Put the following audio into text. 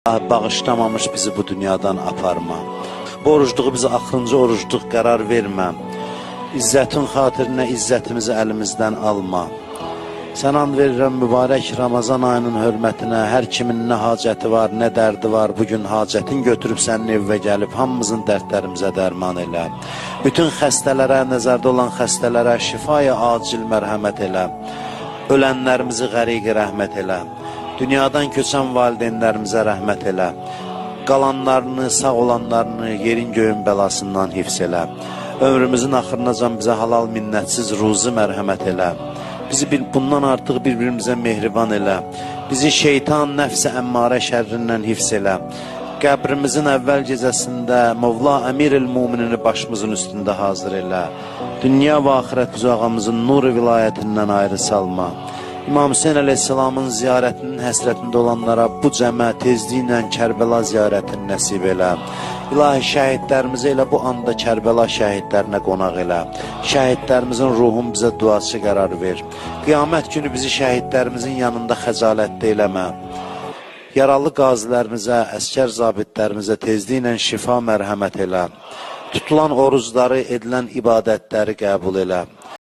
Bağışlamamış bizi bu dünyadan aparma. Bu orucluğu bizi axırıncı orucluq qərar vermə. İzzətin xatirinə izzətimizi əlimizdən alma. Sən and verirəm mübarək Ramazan ayının hörmətinə, hər kimin nə hacəti var, nə dərdi var, bugün hacətin götürüb sənin evə gəlib hamımızın dərdlərimizə dərman elə. Bütün xəstələrə, nəzərdə olan xəstələrə şifaya acil mərhəmət elə. Ölənlərimizi qəriqi rəhmət elə. Dünyadan köçən valideynlərimizə rəhmət elə. Qalanlarını, sağ olanlarını yerin göyün bəlasından hifz elə. Ömrümüzün axırınacan bizə halal minnətsiz ruzi mərhəmət elə. Bizi bundan artıq bir-birimizə mehriban elə. Bizi şeytan, nəfs-i əmmarə şərrindən hifz elə. Qəbrimizin əvvəl gecəsində Mövla Əmir-el Muminini başımızın üstündə hazır elə. Dünya və axirət bizi ağamızın nur vilayətindən ayrı salma. İmam Hüseyin əleyhissalamın ziyarətinin həsrətində olanlara bu cəmə tezliklə Kərbəla ziyarətini nəsib elə. İlahi, şəhidlərimizi elə bu anda Kərbəla şəhidlərinə qonaq elə. Şəhidlərimizin ruhunu bizə duaçı qərar ver. Qiyamət günü bizi şəhidlərimizin yanında xəcalətli eləmə. Yaralı qazilərimizə, əskər zabitlərimizə tezliklə şifa mərhəmət elə. Tutulan orucları, edilən ibadətləri qəbul elə.